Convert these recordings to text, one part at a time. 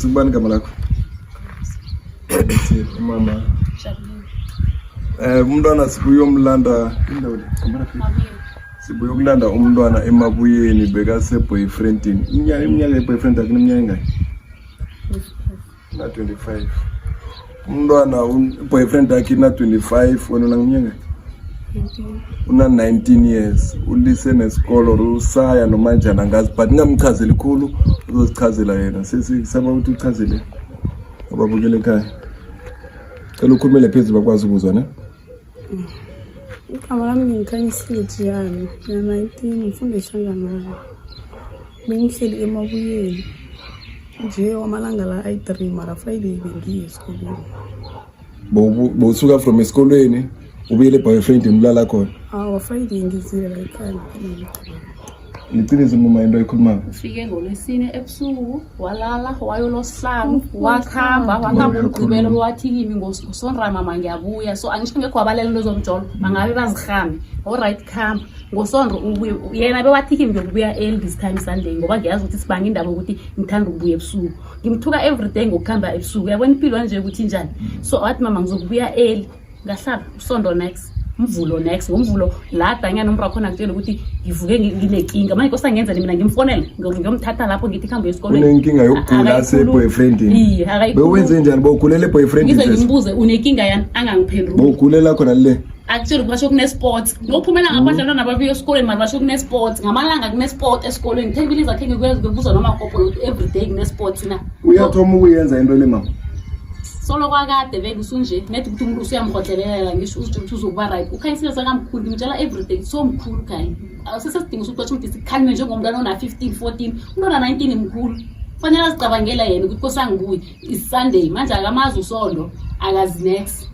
Sesibani igama lakho? Umama. Umntwana sibuyomlanda indawo le. Sibuye ukulanda umntwana emabuyeni bekase-boyfriendini. Iminyaka ye-boyfriend yakhe iminyaka engaki? Na-25. Umntwana boyfriend yakhe ina-25 wena unangiminyaka engaki? Una-19 years, ulise nesikolo or usaya noma njani angazi, but ningamchazeli khulu, uzozichazela yena. Sesisaba ukuthi uchazele ababukele ekhaya. Cela ukhulumele phezulu bakwazi ukuzwa ne? Igama lami nginguKhanyisile Jiyane, ngina-19, ngifunda eShanganana. Bengihleli emabuyeni nje wamalanga la ayi-3 mara Friday bengiye esikolweni. Bowusuka from esikolweni ubuyele eboyfriendini ulala khona. Awa, Friday ngizile la ekhaya ngiphuma. Liqiniso mama into ayikhulumayo. Ufike ngolwesine ebusuku walala wayolosihlanu wakhamba wakhamba umgqibelo wathi kimi ngosonra mama ngiyabuya, so angisho ngekho wabalela into zomjolo bangabe bazihambe. Alright, khamba ngosonro ubuye. Yena bewathi kimi ngiyokubuya early this time Sunday, ngoba ngiyazi ukuthi sibanga indaba yokuthi ngithanda ukubuya ebusuku. Ngimthuka everyday ngokuhamba ebusuku, uyabona impilo nje ukuthi njani. So wathi mama ngizokubuya early, ngahlala usondo next mvulo next ngomvulo la danyana umntu wakhona akutshela ukuthi ngivuke nginenkinga manje kosa ngenzeni mina ngimfonele ngiyomthatha lapho ngithi kuhambe esikolweni. Unenkinga yokugula ase-boyfriendini. Iye, akayikhulumi. Bewenze njani? Bowugulela eboyfriendini? Ngize ngimbuze unenkinga yani, angangiphenduli. Bowugulela khona le? Akutsheli basho kune-sports nophumela ngaphandle abantwana babuye esikolweni mani basho kune-sports ngamalanga kune-sport esikolweni thembile zakhe ngikubuza noma kopolo ukuthi everyday kune-sports na. Uyathoma ukuyenza into le mama? Solo kwakade vele usunje net ukuthi umuntu usuyamhodlelelela, ngisho uzitshela ukuthi uzokuba right. Ukhanyisile sekamkhulu, ngimtshela everyday somkhulu khanye awusesesidingo sokuthi ukuthi sikhalime njengomntwana ona-15 14, umntwana 19 mkhulu, fanele azicabangela yena ukuthi kosangibuye is-Sunday manje akamazi usondo akazi next.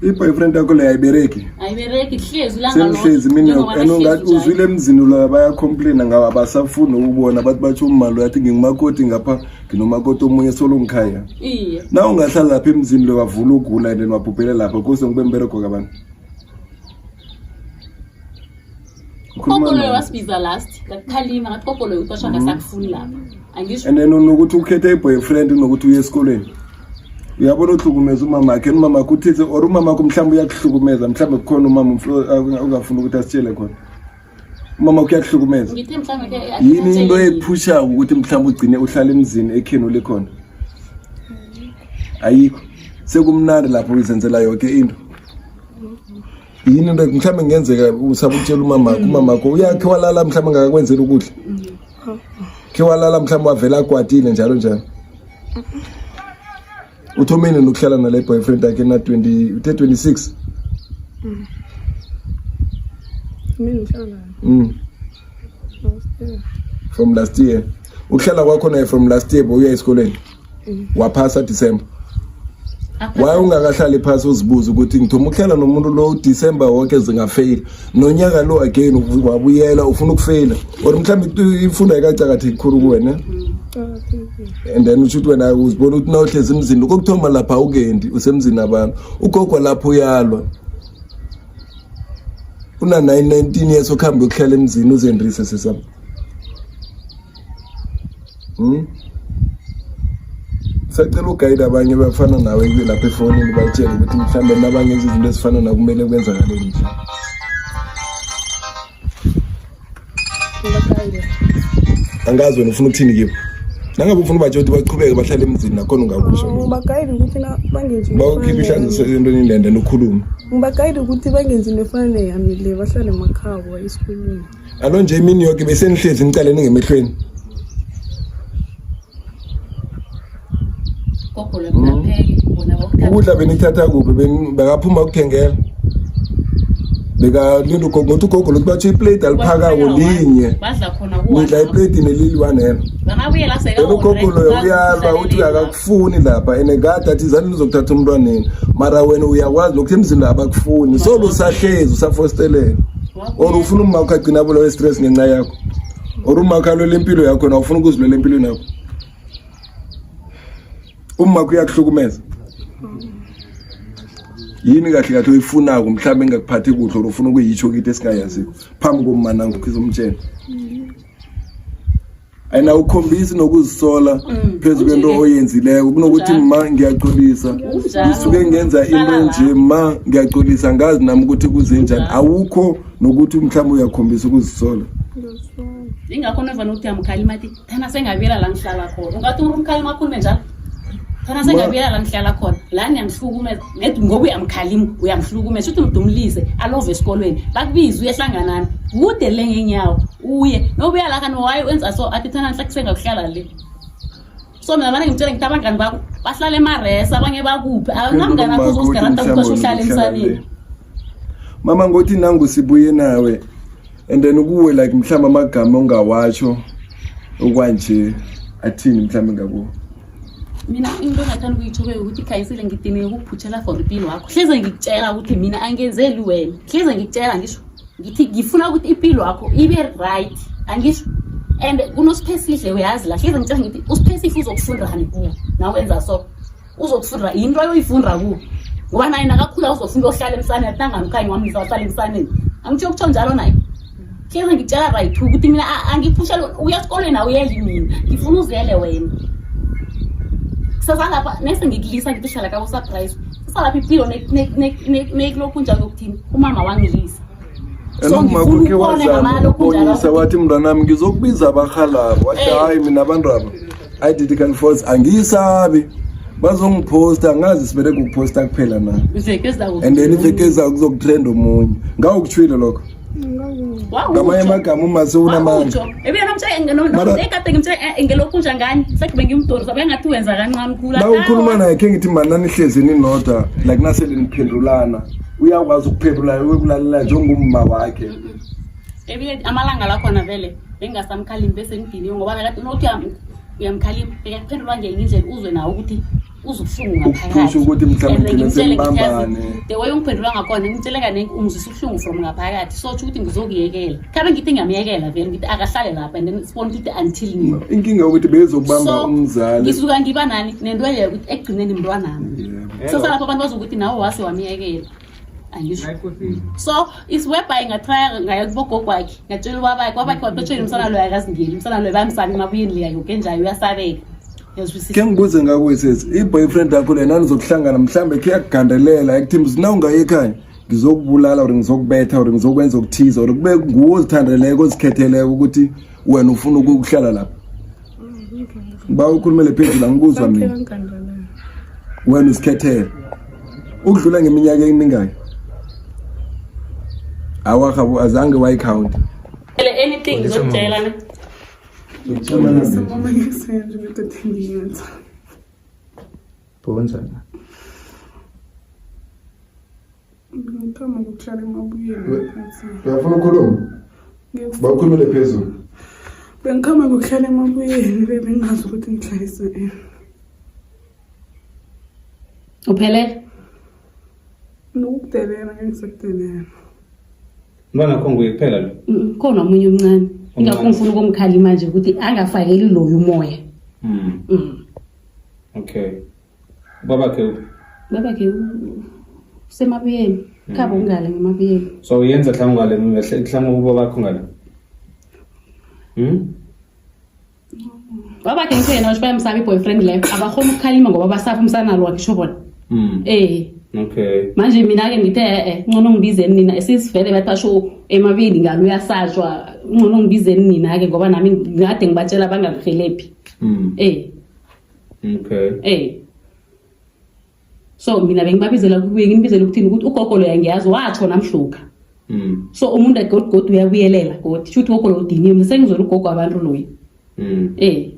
I-boyfriend yakho leyo ayibereki? Ayibereki, hlezi ilanga. Senihlezi mina and ungathi uzwile emzini loyo bayacomplaina ngawo, abasafuni ukubona bathi batsho umalo yathi ngingumakoti ngapha nginomakoti omunye solo ngikhaya. Iye. Na ungahlala lapha emzini lo wavula ugula and then wabhubhela lapha kuse ngube mberego kabantu. Gogo loyo wasibiza last ngakukhalima ngathi gogo loyo uxoshwa ngasakufuni lapha angisho. And then unokuthi ukhethe i-boyfriend unokuthi uye esikolweni. Uyabona uhlukumeza umama wakhe, umama wakho uthethe or umama wakho mhlawumbe uyakuhlukumeza, mhlawumbe kukhona umama ongafuni ukuthi asitshele khona. Umama wakho uyakuhlukumeza. Ngithe mhlawumbe ke Yini into ephushako ukuthi mhlawumbe ugcine uhlala emzini ekheni ulikhona? Ayikho. Sekumnandi lapho uyizenzela yonke into. Yini into mhlawumbe kungenzeka usaba ukutshela umamakho, umamakho uyakhe walala mhlawumbe angakakwenzeli ukudla? Khe walala mhlawumbe wavela akwatile njalo njalo. Uthomeni nokuhlala nale boyfriend yakhe na 20 uthe 26? Mina ngihlala last year. From last year. Ukuhlala kwakho naye from last year bowuya esikolweni. Waphasa December. Why ungakahlali phasi uzibuze ukuthi ngithoma ukuhlala nomuntu lo December wonke zingafeyila nonyaka lo again wabuyela ufuna ukufeyila or mhlawumbe imfundo ayikacakatheki khulu kuwena? Qakathekile. And then usho ukuthi wena uzibona ukuthi nawuhlezi emzini kokuthoma lapha awukendi usemzini abantu ugogo lapho uyalwa una 9 19 years ukuhambe ukuhlala emzini uzendrise sesami. Sacela ugayide abanye bafana nawe lapha efonini batshele ukuthi mhlawumbe nabangenza izinto ezifana nakumele kwenzakaleni nje. Ngibagayide. Angazi wena ufuna ukuthini kibo. Nangabe ufuna ubatshela ukuthi baqhubeke bahlale emzini nakhona ungakusho. Ngibagayide ukuthi bangenzi into Bawukhipha efana ihlanziso neyami. entweni lenda nokhuluma. Ngibagayide ukuthi bangenzi into efana neyami le, bahlale emakhabo esikolweni. Alo nje imini yoke besenihlezi nicalene ngemehlweni. Gogo loyo mnapheke bona bokuthatha. Ukudla benikuthatha kuphi? Bekaphuma ukuthengela. Bekalinda ugogo ngothi ugogo lokuthi batsho iplate aliphakako linye. Badla khona Nidla iplate nelili-one hela. Bangabuyela seka. Yena ugogo loyo uyalwa uthi akakufuni lapha and kade athi zani nizokuthatha umntwaneni mara wena uyakwazi lokhu emzini la abakufuni solo usahlezi usafostelela or ufuna umakho agcina abulawe stress ngenxa yakho or umakho alwela impilo yakho na ufuna ukuzilwela empilweni yakho. Umakho uyakuhlukumeza. Yini kahle kahle oyifunako mhlawumbe engakuphathi kuhle or ufuna ukuyitsho kithi esingayaziko phambi komanangu khizomtshela? And awukhombisi nokuzisola phezu kwento Kunje-ke. oyenzileko, kunokuthi Kunjalo. ma, ngiyaxolisa, Kunjalo. ngisuke ngenza into Hlala nje, lapho. ma, ngiyaxolisa, ngazi nami ukuthi kuzenjani. Kunjalo. Awukho nokuthi mhlawumbe uyakhombisa ukuzisola. Ngiyazisona. Ingakho novane ukuthi uyamkhalima, athi thana sengabuyela la ngihlala khona. Ungathi umkhalima akhulume njalo, thana sengabuyela la ngihlala khona, la niyangihlukumeza nedi, ngoba uyamkhalima, uyamhlukumeza. Uthi mdumlise alove esikolweni, bakubize uye ehlanganani kude le ngenyawo, uye nobuya la kanti waye wenza so, athi thana nhle kusengakuhlala le. So mina vane ngimtshele, ngithi abangani bakho bahlala emaresa, abanye bakuphi, akunamngani akho uzozigaranta ukuthi basho uhlala emsaneni. Mama, ngothi nangu sibuye nawe and then kuwe like mhlawumbe amagama ongawatsho okwanje athini mhlawumbe ngakuwe? Mina into engathanda ukuyitsho-ke ukuthi, Khayisile, ngidinike ukuphutshela for impilo wakho. Hleze ngikutshela ukuthi mina angenzeli wena, hleze ngikutshela, ngisho ngithi ngifuna ukuthi impilo wakho ibe right, angisho? And kunoSiphesihle, uyazi la, hleze ngitshela ngithi uSiphesihle uzokufundani kuwo nawenza so, uzokufunda yinto ayoyifunda kuwo, ngoba naye nakakhula uzofunda ohlala emsaneni, athi nangamkhanyi wamlisa wahlala emsaneni. Angitsho kutsho njalo naye. Hleze ngikutshela right ukuthi mina angiphusheli uya esikolweni, awuyeli, mina ngifuna uzele wena. Sasalapha nese ngikulisa, ngithi hlala kabo surprise, sasalapha impilo nekulokhu njalo yokuthini, umama wangilisa. And So umama ngifuna ukhe ukubona wazama ngamalokhu njalo. ukubonisa, wathi mntwanami ngizokubiza abarhalabo, wathi hayi, mina abantu aba i-digital force angiyisabi, bazongiphosta, ngazi sibereka ukuphosta kuphela na. Iveke ezako. And then iveke ezayo kuzokutrend omunye ngawo, kutshwile lokho. Ngamanye amagama uma sewunamandla. Ebuya namtshekade ngimtshele ngelokhu njangani, sekube ngimdorisa, bengathi wenza kancane khulu. Na ukhuluma naye, khe ngithi mana nihlezi ninoda, like nasele niphendulana, uyakwazi ukuphendula, ukulalela njengomma wakhe? Ebuye amalanga lakhona vele bengingasamkhalimi, bese ngidiniwe, ngoba bekade unothi uyamkhalima, bekaphendulwa ngenye indlela, uzwe nawe ukuthi uze ubuhlungu. Ukuphusha ukuthi mhlawumbe And ngigcine ngimtshele ngithi, yazi, senibambane. the way ungiphendula ngakhona, ngimtshele kaningi, ungizwisa ubuhlungu from ngaphakathi, so tsho ukuthi ngizokuyekela. Khabe ngithi ngiyamyekela vele, ngithi akahlale lapha and then sibone ukuthi until nini. Inkinga ukuthi bezokubamba So, umzali. Ngisuka ngiba nani nento leyo ukuthi ekugcineni mntwanami. Sasa lapho abantu bazokuthi nawe wase wamyekela, angisho? So is whereby ngatraya, ngaya kubogogo wakhe, ngatshela ubabakhe, ubabakhe watotshela umsana loyo akazingeli, umsana loyo bayamsaba emabuyeni leya yoke enjayo, uyasabeka. Uyazwisisa? Ke ngibuze ngakuwe sesi, i-boyfriend yakho lena nizokuhlangana mhlawumbe khe yakugandelela ekuthini mzi na ungayi ekhaya ngizokubulala or ngizokubetha or ngizokwenza okuthize, or kube nguwe ozithandeleko, ozikhetheleko ukuthi wena ufuna ukuhlala lapha? Ngiba ukhulumele phezulu, angikuzwa mina. Wena uzikhethele ukudlula ngeminyaka emingaki? Awahabu azange wayikhawunta. Anything ngizokutshela ne. Mama, ngisenje begodu ngiyenza. Bowenzani? Ngithoma ngokuhlala emabuyeni. Uyafuna ukukhuluma? Bawukhulumele phezulu. Bengikhamba ngokuhlala emabuyeni, bengingazi ukuthi ngihlalisa ini. Uphelele. Nokukudelela, ngeke ngisakudelela. Umntwana wakho nguye kuphela lo? Khona omunye omncane, ingakho Omncane. ngifuna ukumkhalima nje ukuthi angafakeli loyo umoya. Okay. Ubabakhe uphi? Babakhe usemabuyeni, khabo ungale ngemabuyeni. So uyenza mhlawumbe ngale, mhlawumbe ubabakho ngale. Babakhe ngikho yena usho bayamsaba i-boyfriend leyo, abakhona ukukhalima ngoba basaba umsana lo wakhe, sho bona. Eh. Manje mina-ke ngithe e-e, ngcono ngibizeni nina, esisivele bathi basho emabili ngalo uyasatshwa, ngcono ngibizeni nina-ke ngoba nami ngade ngibatshela bangakuhelebhi. Eh. Eh. So mina bengibabizela kubuye nginibizela ukuthini, ukuthi ugogo loya ngiyazi watsho namhluka. So umuntu godi godi uyabuyelela godi, shuthi ugogo lo udiniwe, mina sengizwela ugogo abantu loyo. Eh.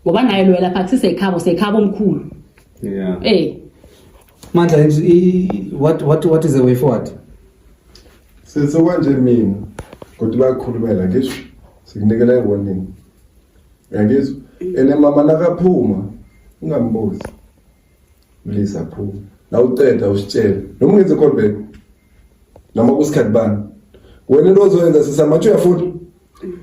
Ngoba naye loya lapha kusisekhabo, sekhabo omkhulu. Eh. Mandla, what is the way forward? Sesokwanje mina kodwa bayakhulumela, ngisho sikunikela i-warning, uyangizwa? Ene mama nakaphuma ungambuzi, mlisa phuma, na uceda usitshele noma ungenze call back noma kusikhathi bani. Wena into ozoyenza sisamatshe, uyafunda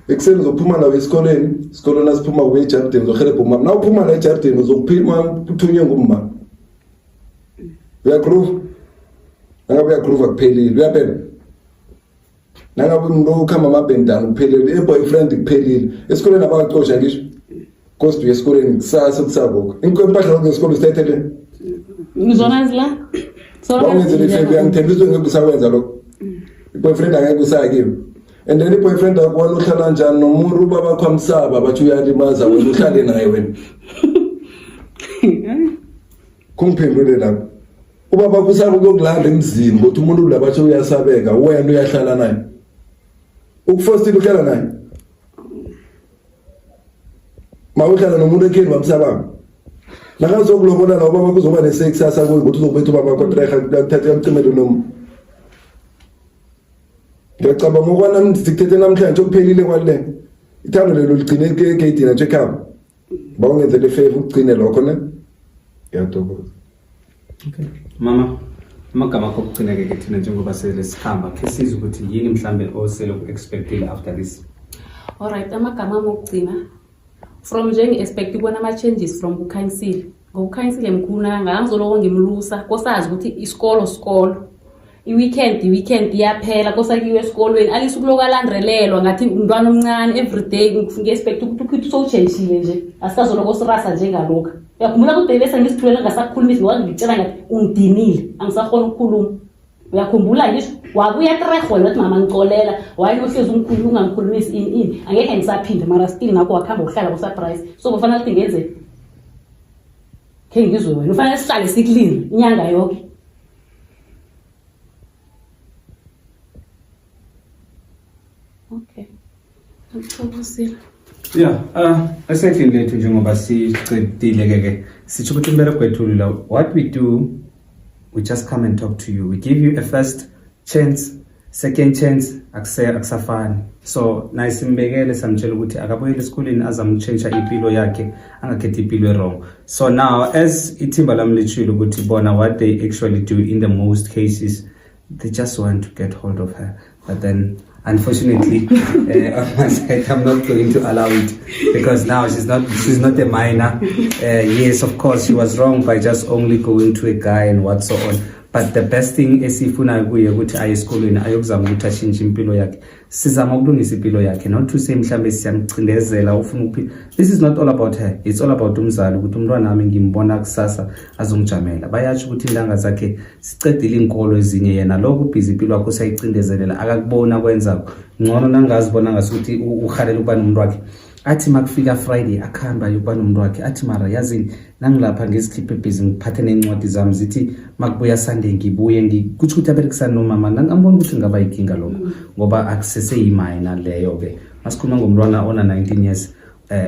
ekuseni, uzophuma nawe esikoleni, isikolo nasiphuma kuye ejardini, uzohelebha umama, na uphuma la ejardini uzokuphuma uthunywe ngumma. Uyagroove? Angabe uyagroove, akuphelile, uyabhema. Nangabe umuntu ukhamba amabhendana kuphelile, i-boyfriend kuphelile. Esikoleni abacosha ngisho. Kosti uye esikoleni kusasa kusabokho. Impahla zonke zesikole usithethele. Ngizona zila. Bawungenzele ifebi uyangithembisa ukuthi ngeke usakwenza lokho. I-boyfriend angeke usaya kiyo. And then i-boyfriend yakho wena uhlala njani nomuntu ubabakho amsaba bathi uyalimaza wena uhlale naye wena. Kungiphendule lapho. Ubaba kusaba ukuyokulanda emzini ngokuthi umuntu la bathi uyasabeka wena uyahlala naye. Ukufostile uhlala naye. Mawuhlala nomuntu ekheni bamsabanga. Nakazokulobola la ubaba kuzoba nesekusasa kuye ukuthi uzobetha ubaba wakho treha kuthathe yamcimele noma. Ngiyacabanga ukwana sikuthethe namhlanje okuphelile kwale. Ithando lelo ligcine egeyidini atsho ekhaba. Bawungenzele favor ukugcine lokho ne. Ngiyathokoza. Okay. Mama, amagama akho okugcina-ke ke thina njengoba sele sihamba khe sizwe ukuthi yini mhlambe osele ku-expectile after this. Alright, amagama ami okugcina from nje ngi-expect ukubona ama-changes from kukhanyisile ngokukhanyisile mkhulu ngangizoloko ngimlusa kosazi ukuthi isikolo sikolo i-weekend i-weekend iyaphela kosakiwe esikolweni alise ukuloku alandelelwa ngathi umntwana omncane everyday ngi-expect ukuthi ukhithi sowutshentshile nje asisazoloko sirasa njengalokhu uyakhumbula ukuthi bese ngisithulela ngingasakukhulumisi ngoba ngitshela ngathi ungidinile angisakhona ukukhuluma uyakhumbula ngisho wabuya treh wena wathi mama ngicolela waye uhlezi ungikhuluma ungangikhulumisi ini ini angekhe ngisaphinda mara still ngakho wakuhamba ukuhlala kusurprise so kufanele ukuthi ngenze khe ngizwe wena ufanele sihlale sikulile inyanga yoke okay ngithokozile Yeah, esendlini lethu njengoba sicedile ke ke sitsho ukuthi umbereko wethu la what we do we just come and talk to you we give you a first chance second chance akuse akusafani so naye simbekele samtshela ukuthi akabuyele esikoleni azame ukutshentsha impilo yakhe angakhethi impilo e-wrong so now as ithimba lami litshilo ukuthi bona what they actually do in the most cases they just want to get hold of her but then unfortunately on my side i'm not going to allow it because now she's not a minor yes of course she was wrong by just only going to a guy and what so on but the best thing esiyifunayo kuye ukuthi aye esikolweni ayokuzama ukuthi ashintshe impilo yakhe sizama ukulungisa impilo yakhe not to say mhlambe siyamcindezela ufuna ukuphila this is not all about her it's all about umzali ukuthi umntwana wami ngimbona kusasa azongijamela bayatsho ukuthi intanga zakhe sicedile iinkolo ezinye yena lokhu ubhizi impilo wakho usayicindezelela akakuboni akwenzako ngcono nangazibona ngasukuthi uhalela ukuba nomuntu wakhe athi makufika Friday akuhamba ayokuba nomuntu wakhe athi mara yazini nangilapha ngizikhiphe busy ngiphathe ney'ncwadi zami zithi makubuya Sunday ngibuye kutsho ukuthi aberekisani nomama angiboni ukuthi ngaba yinkinga lokho ngoba akuseseyimayina leyo-ke masikhuluma ngomntwana ona-19 years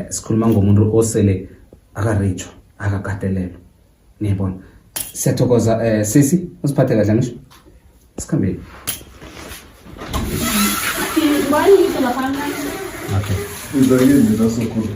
sikhuluma ngomuntu osele akarejwa akakatelelwa niyabona siyathokoza sisi uziphathe kahle ngisho sikhambeni okay Ngizayini la sokhuluma.